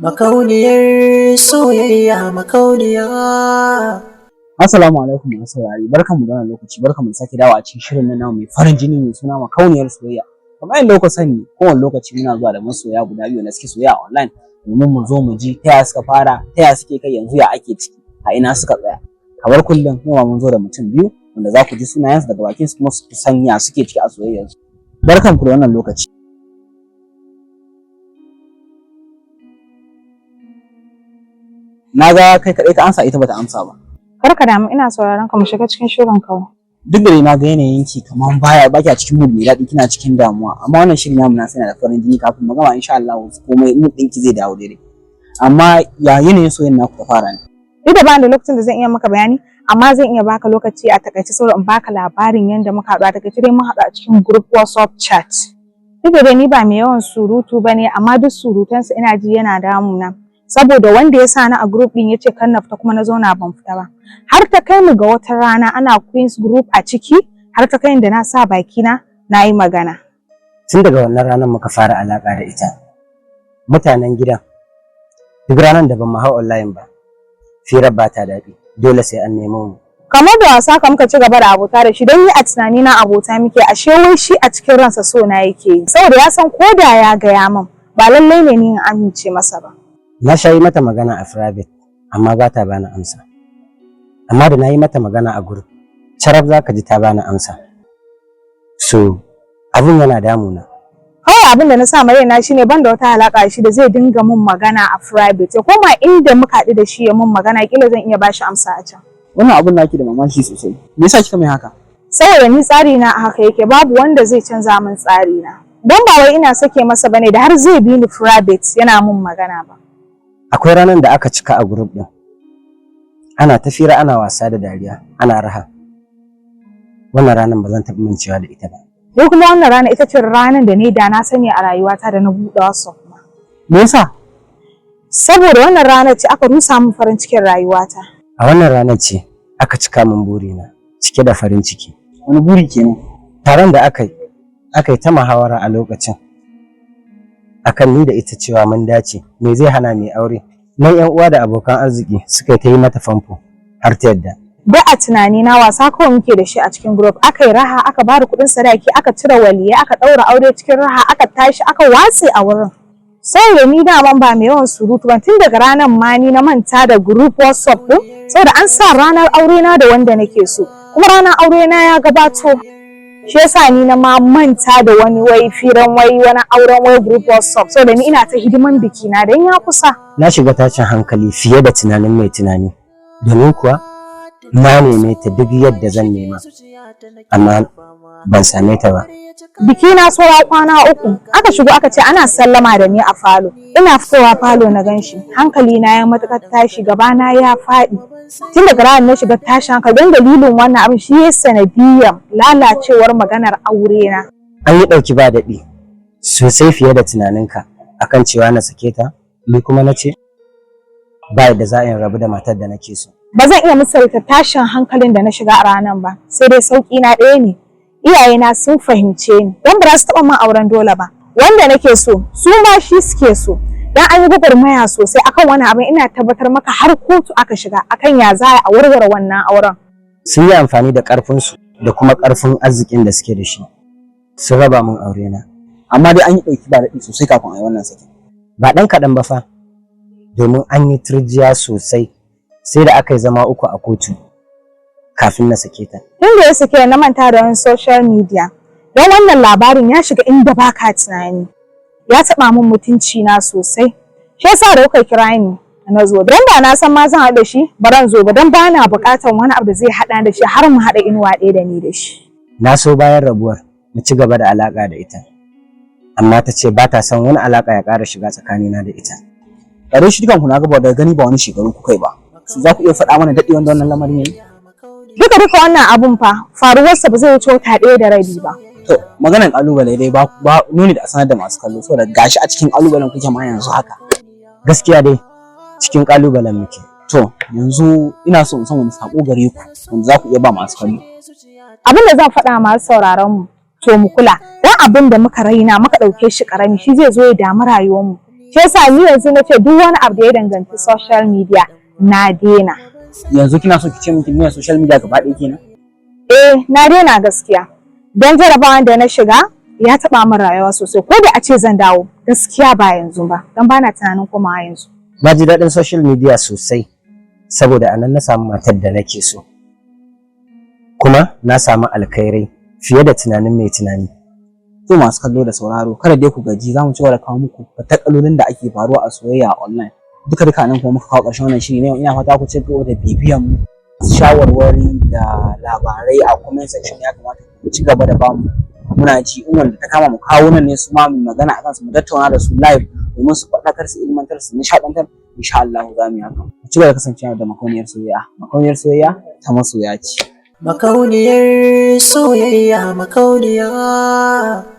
Makauniyar soyayya, makauniya. Assalamu alaikum masu saurari, barkanmu da wannan lokaci, barkanmu da sake dawowa a cikin shirin nan namu mai farin jini mai suna Makauniyar Soyayya. Kamar yadda kuka sani, kowane lokaci muna zuwa da masoya guda biyu da suke soyayya a online domin mu zo mu ji ta yaya suka fara, ta yaya suke kai yanzu, ya ake ciki, a ina suka tsaya. Kamar kullum, yau ma mun zo da mutum biyu wanda za ku ji sunayensu daga bakin su kuma su san ya suke ciki a soyayyarsu. Barkanku da wannan lokaci. Na ga kai kaɗai ka amsa, ita bata amsa ba. Kar ka damu, ina sauraron ka, mu shiga cikin shirin kawai. Duk da dai na ga yanayin ki kaman baya baki a cikin mood mai daɗi, kina cikin damuwa, amma wannan shirin namu na yana da farin jini. Kafin mu gama, insha Allah komai mood ɗinki zai dawo daidai. Amma ya yanayin soyayyen naku ta fara ne? Duk da bani da lokacin da zan iya maka bayani, amma zan iya baka lokaci a takaice saboda in baka labarin yadda muka haɗu. A takaice dai, mun haɗu a cikin group WhatsApp chat. Duk da dai ni ba mai yawan surutu bane, amma duk surutansa ina ji yana damuna. Saboda wanda ya sa ni a group ɗin ya ce kan na fita, kuma na zauna ban fita ba. Har ta kai mu ga wata rana ana Queens group a ciki, har ta kai da na sa bakina na yi magana. Tun daga wannan ranar muka fara alaƙa da ita. Mutanen gidan, duk ranar da ban mu hau online ba, firar ba ta daɗi, dole sai an nemo mu. Kamar da wasa ka muka ci gaba da abota da shi, don ni a tunani na abota muke, ashe wai shi a cikin ransa so na yake yi, saboda ya san ko da ya gaya min ba lallai ne ni in amince masa ba. Na sha yi mata magana a private, amma ba ta bani amsa. Amma da na yi mata magana a group, carab za ka ji ta bani amsa. So abin yana damuna. Kawai abin da na sa raina shine ban da wata alaka da shi da zai dinga mun magana a private, ya koma inda muka haɗu da shi ya mun magana, kila zan iya bashi amsa a can. Wannan abun naki da mamaki sosai. Me yasa kika mai haka? Saboda ni tsari na a haka yake, babu wanda zai canza min tsari na, don ba wai ina sake masa bane da har zai bi ni private yana mun magana ba. Akwai ranar da aka cika a group ɗin, ana ta fira, ana wasa da dariya, ana raha. Wannan ranar ba zan taɓa mancewa da ita ba. Ni kuma wannan rana ita ce ranar da ni da na sani a rayuwata da na buɗe WhatsApp ma. Me yasa? Saboda wannan ranar ce aka rusa min farin cikin rayuwata. A wannan ranar ce aka cika min burina cike da farin ciki. Wani buri kenan? Taron da aka yi ta muhawara a lokacin akan ni da ita, cewa mun dace, me zai hana mai aure. Nan yan uwa da abokan arziki suka yi ta yi mata famfo har ta yadda. Duk a tunani na wasa kawai muke da shi a cikin group. Aka yi raha, aka ba da kuɗin sadaki, aka cire waliyai, aka ɗaura aure cikin raha, aka tashi aka watse a wurin. Saboda ni daman ba mai yawan surutu ba, tun daga ranar ma ni na manta da group WhatsApp din, saboda an sa ranar aure na da wanda nake so, kuma ranar aure na ya gabato. Shi yasa ni na ma manta da wani wai firan wai wani auren wai group WhatsApp, saboda ni ina ta hidiman biki na dan ya kusa. Na shiga tashin hankali fiye da tunanin mai tunani, domin kuwa na neme ta duk yadda zan nema, amma ban same ta ba. Biki na saura kwana 3, aka shigo aka ce ana sallama da ni a falo. Ina fitowa falo na ganshi, hankali na ya matukar tashi, gaba na ya faɗi. Tun daga ranar na shiga tashi hankali, don dalilin wannan abin shi ya sanadiyyar lalacewar maganar aure na. An yi ɗauki ba daɗi sosai fiye da tunaninka akan cewa na sake ta, ni kuma na ce ba yadda za a yi rabu da matar da nake so. Ba zan iya misalta tashin hankalin da na shiga a ranar ba, sai dai sauki na ɗaya ne, iyayena sun fahimce ni, don ba za su taɓa min auren dole ba. Wanda nake so, su ma shi suke so, dan an yi gwagwarmaya sosai akan wani abin. Ina tabbatar maka har kotu aka shiga akan ya za a warware wannan auren. Sun yi amfani da ƙarfinsu da kuma ƙarfin arzikin da suke da shi, sun raba min aure na. Amma dai an yi ɗauki ba daɗi sosai kafin a yi wannan sakin. Ba ɗan kaɗan ba fa, domin an yi turjiya sosai, sai da aka yi zama uku a kotu kafin na sake ta. Tun da ya sake na manta da wani social media, don wannan labarin ya shiga inda baka tunani, ya taɓa min mutunci na sosai. Shi yasa da kuka kira ni na zo, don da na san ma zan haɗu da shi baran zo ba, don ba na buƙatar wani abu da zai haɗa da shi har mu haɗa inuwa ɗaya da ni da shi. Na so bayan rabuwar mu ci gaba da alaƙa da ita, amma ta ce ba ta son wani alaƙa ya ƙara shiga tsakanina da ita. Gare shi dukan ku na gaba daga gani ba wani shekaru kuka yi ba. Su za ku iya faɗa mana daɗe wanda wannan lamarin yayi? Duka duka wannan abun fa faruwarsa ba zai wuce wata 1.5 ba. To, maganan ƙalubale dai ba nuni da a sanar da masu kallo, saboda gashi a cikin ƙalubalen kuke ma yanzu haka. Gaskiya dai cikin ƙalubalen muke. To, yanzu ina so in san wani sako gare ku wanda za ku iya ba masu kallo. Abin da zan faɗa masu sauraron mu, to mu kula, dan abin da muka raina muka ɗauke shi ƙarami, shi zai zo ya damu rayuwar mu. Shi yasa ni yanzu na ce duk wani abu da ya danganci social media na daina. Yanzu kina so ki ce min kin social media gaba ɗaya kenan? Eh, na daina gaskiya. Don jarabawan da na shiga ya taɓa min rayuwa sosai. Ko da a ce zan dawo, gaskiya ba yanzu ba, don bana tunanin komawa yanzu. Na ji daɗin social media sosai saboda a nan na samu matar da nake so, kuma na samu alkhairai fiye da tunanin mai tunani. To, masu kallo da sauraro, kada dai ku gaji, za mu ci gaba da kawo muku fatakalolin da ake faruwa a soyayya a online. Duka duka nan kuma muka kawo ƙarshen wannan shiri ne. Ina fata ku ci gaba da bibiyan mu, shawarwari da labarai a comment section. Ya kamata ku ci gaba da bamu, muna ji. In wanda ta kama mu kawo nan ne su ma mu magana akan su, mu tattauna da su live domin su faɗakar, su ilmantar, su nishaɗantar, insha Allah za mu yi haka. Ku ci gaba da kasancewa da Makauniyar Soyayya. Makauniyar Soyayya ta masoya ce. Makauniyar soyayya, makauniya.